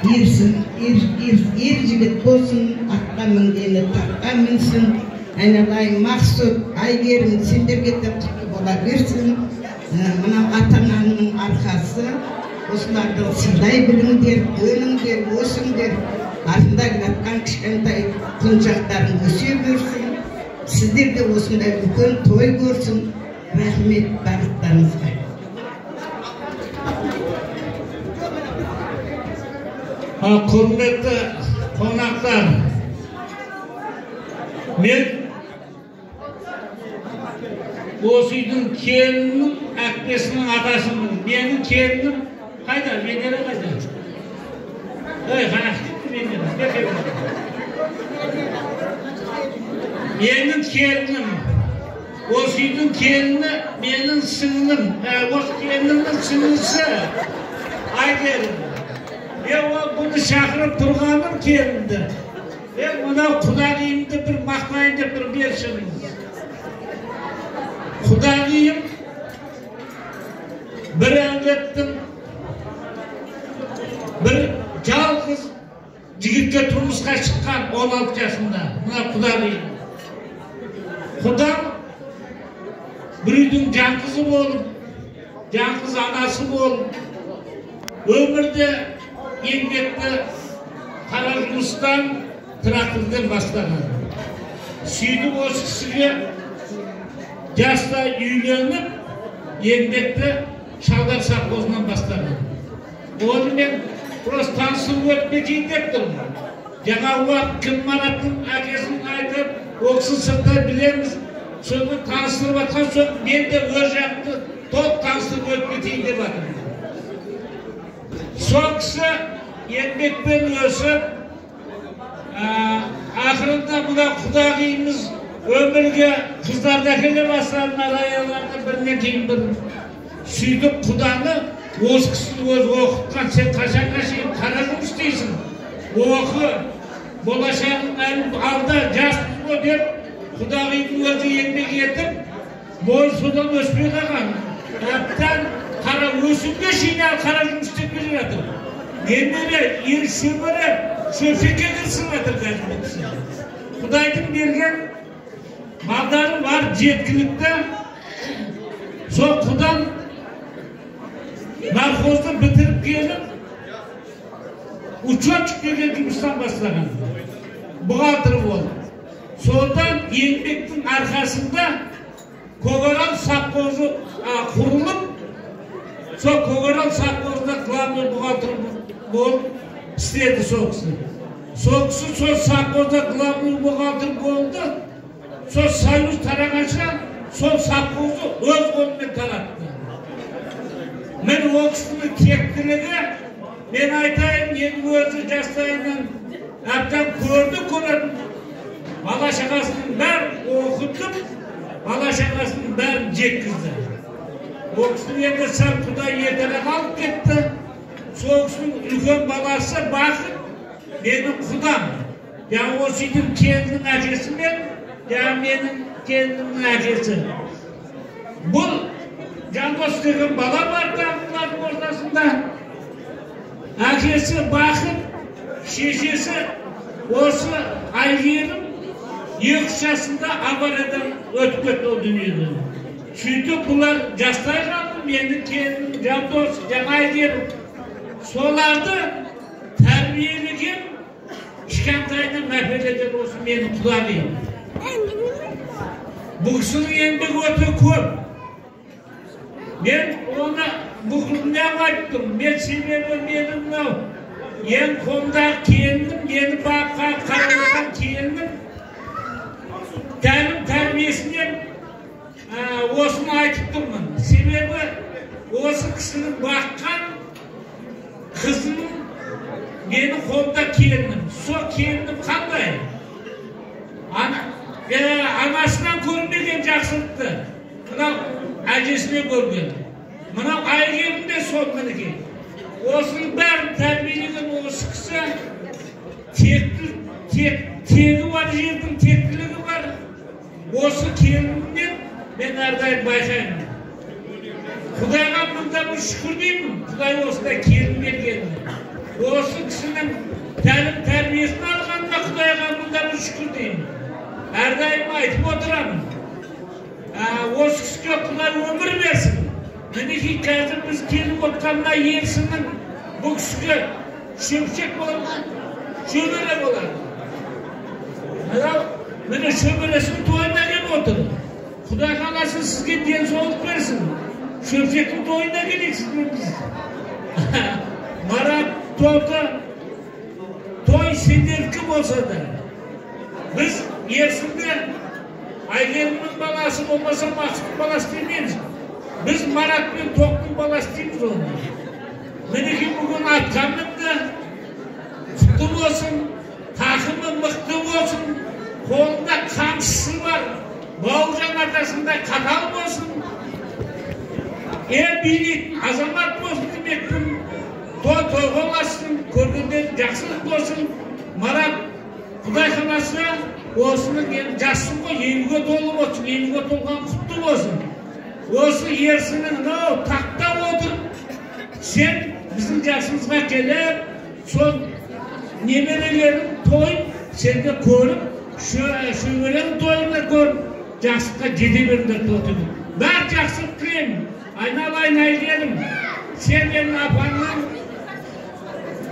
Ер жігіт болсын, атқа мінгені таққа мінсін. Айналайын Мақсұт, Әйгерім, сендерге де құтты бола берсін. Мынау ата-ананың арқасы, осыларды сыйлай біліңдер, өніңдер, өсіңдер. Артында жатқан кішкентай құнжақтарың өсе берсін. Сіздер де осындай үлкен той көрсін. Рахмет барлықтарыңызға. Құрметті қонақтар, мен осы үйдің келінінің әкесінің атасымын. Менің келінім қайда? Венера қайда? Ей, Венера, менің келінім, осы үйдің келіні менің сіңлім, осы келінімнің сіңлісі Әйгерім. Мен бұны шақырып тұрғаным келінді. Мен мынау құдағиымды бір мақтайын деп бір бершіміз. Құдағиым бір әулеттің бір жалғыз жігітке тұрмысқа шыққан 16 жасында. Мына құдағиым. Құдам бір үйдің жалғызы болып, жалғыз анасы болып, өмірде еңбекті қара жұмыстан, трактордан бастаған. Сөйтіп осы кісіге жаста үйленіп, еңбекті Шалдар совхозынан бастаған. Оны мен просто танысып өтіп кетейін деп тұрмын. Жаңа уақыт кім Мараттың әкесін айтып, ол кісі сырттай білеміз, соны таныстырып жатқан соң мен де өз жағымды толық таныстырып өтіп кетейін деп жатырмын. Сол кісі еңбекпен өсіп, ақырында мына құдағиымыз өмірге қыздарды әкеле бастады, араяларды бірінен кейін бірін. Сөйтіп құданы осы кісінің өзі оқытқан. Сен қашанға шейін қара жұмыс істейсің, оқы, болашағың әлі алда, жаспыз ғой деп құдағидің өзі еңбек етіп, бойы содан өспей қалған. Әбден қара өсімге шейін әлі қара жұмыс істеп келе жатыр. Немере, ер шөбере, шөпшекке кірісіп жатыр қазір бұл кісі. Құдайдың берген малдары бар, жеткілікті. Сол құдан нархозды бітіріп келіп, учетчик деген жұмыстан бастаған. Бухгалтер болды. Содан еңбектің арқасында Көкарал совхозы құрылып, сол Көкарал совхозында главный бухгалтер болып істеді сол кісі. Сол кісі сол совхозда главный бухгалтер болды. Сол союз тарағанша сол совхозды өз қолымен таратты. Мен ол кісінің тектілігі, мен айтайын, енді өзі жастайынан әбден көрді көретін, бала шағасының бәрін оқытып, бала шағасының бәрін жеткізді. Ол кісінің енді сәл Құдай ертерек алып кетті. Сол кісінің үлкен баласы Бақыт менің құдам. Жаңа осы үйдің келінінің әкесі мен, жаңа менің келінімнің әкесі. Бұл Жандос деген бала бар да бұлардың ортасында. Әкесі Бақыт, шешесі осы Әйгерім 2 жасында авариядан өтіп кетті ол дүниеден. Сөйтіп бұлар жастай қалды, менің келінім Жандос, жаңа Әйгерім. Соларды тәрбиелеген кішкентайынан мәпелеген осы менің құдағиым. Бұл кісінің еңбегі өте көп. Мен оны бұл неғып айттым? Мен себебі менің мынау ең қолымдағы келінім, мені баққа қарап келінім тәлім тәрбиесінен осыны айтып тұрмын. Себебі осы кісінің баққан қызының менің қолымда келінім. Сол келінім қандай? Анасынан көрмеген жақсылықты мынау әжесінен көрген. Мынау Әйгерім де сол мінекей. Осының бәрін тәрбиелеген осы кісі тегі бар жердің тектілігі бар. Осы келінімнен мен әрдайым байқаймын. Құдайға мыңда бір шүкір деймін, Құдай осындай келін бергеніне. Осы кісінің тәлім тәрбиесін алғанына Құдайға мыңда бір шүкір деймін. Әрдайым айтып отырамын. Осы кісіге Құдай өмір берсін. Мінекей қазір біз келіп отқан мына Ерсіннің бұл кісіге шөпшек болады, шөбере болады. Мынау міне шөбересінің тойына келіп отыр. Құдай қаласа сізге денсаулық берсін. Шөпшектің тойына келейік сізбен біз. Марат, Тоты, той сендердікі болса да, біз Ерсінді Әйгерімнің баласы болмаса Мақсұттың баласы демейміз. Біз Марат пен Тоқтың баласы дейміз оны. Мінекей бүгін атқа мінді, құтты болсын, тақымы мықты болсын, қолында қамшысы бар, Бауыржан атасындай қатал болсын, ел билейтін азамат болсын демекпін. Той тойға ұлассын, көргендер жақсылық болсын. Марат, Құдай қаласа, осының енді жассың ғой, 50-ге толып отырсың, 50-ге толған құтты болсын. Осы Ерсіннің мынау тақта отырып, сен біздің жасымызға келіп, сол немерелерің тойын сен де көріп, шөберенің тойын да көріп, жақсылыққа жете беріңдер тоты. Бәрі жақсылық тілеймін. Айналайын Әйгерім, сен менің апаңның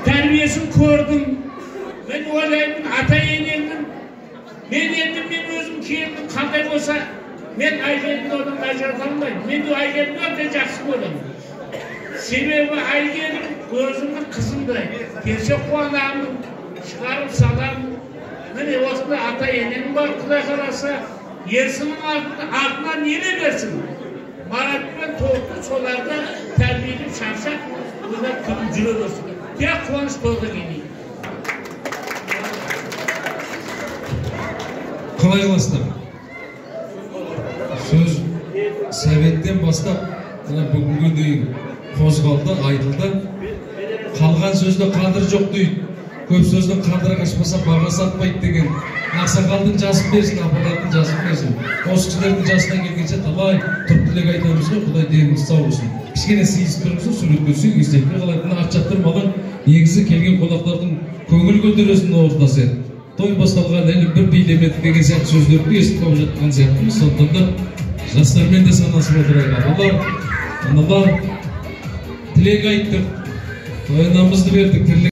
тәрбиесін көрдің. Мен ойлаймын, ата енеңнің, мен енді мен өзім келінім қандай болса, мен Әйгерімді одан ажырата алмаймын. Мен де Әйгерімді өте жақсы көремін. Себебі Әйгерім өзімнің қызымдай. Келсе қуанамын, шығарып саламын. Міне осындай ата енем бар, Құдай қаласа, Ерсіннің артынан ере берсін. Марат пен Тоқты соларды тәрбиелеп шаршап, олар күліп жүре берсін. Тек қуаныш тойға келейік. Қалай қыласыздар? Сөз советтен бастап мына бүгінгі дейін қозғалды, айтылды. Қалған сөзде қадір жоқ дейді. Көп сөздің қадірі қашпаса бағасы артпайды деген. Ақсақалдың жасын берсін, апалардың жасын берсін. Осы кісілердің жасына келгенше талай тұрып тілек айтамыз ғой, Құдай деніміз сау болсын. Кішкене сыйысып тұрмыз, суретке түсейік, естелікке қалайық. Мына ат шаптырмаған негізі келген қонақтардың көңіл көтересін ортасы еді. Той басталған әлі бір билемедік деген сияқты сөздерді естіп қалып жатқан сияқтымыз. Сондықтан да жастармен де санасып отырайық. Ағалар, аналар, тілек айттық, тойнамызды бердік, тірлік